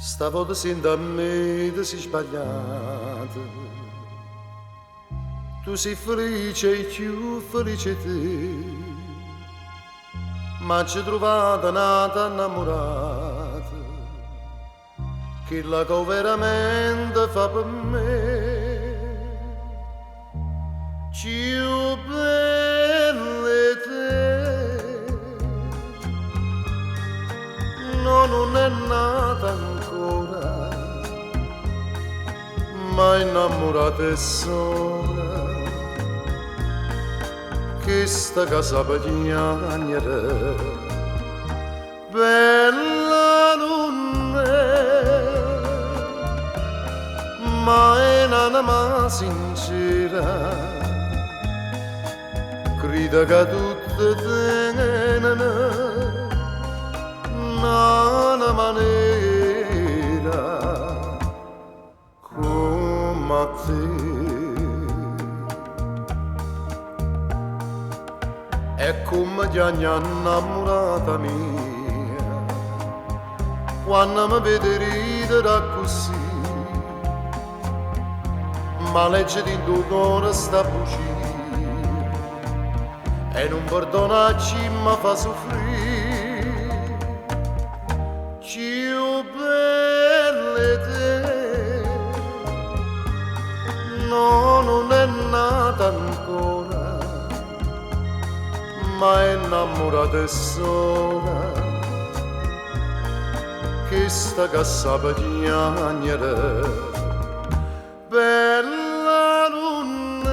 Stavota siente a me, te si sbagliata. Tu sei felice e cchiù felice 'e te. M'aggio trovata n'ata innamorata, chella che veramente fa per me. Cchiù bella 'e te, no, nun è nata ancora, ma 'e 'nnammurate è sola, chesta ca sape chiagnere. Bella nun è, ma è n'anema sincera, crede che tutte teneno n'anema nera comme a te. E comme chiagne 'a 'nnammurata mia quanno me vede ridere accussì, ma legge dint' 'o core sta bucia e nun perdona a chi me fa soffrì. Cchiù bella 'e te, no, nun è nata ancora, ma 'e 'nnammurate è sola, chesta che sape chiagnere. Bella nun è,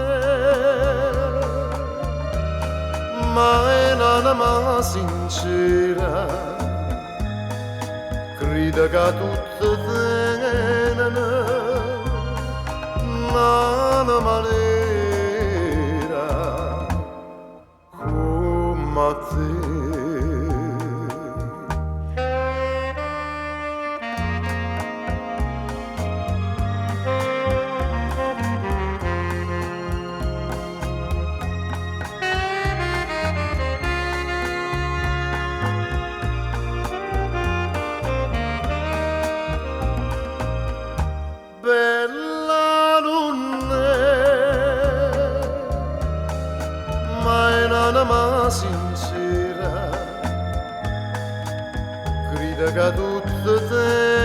ma è n'anema sincera, crede che tutte teneno n'anema nera comme a te. Bella nun è, ma è n'anema sincera, crede che tutte teneno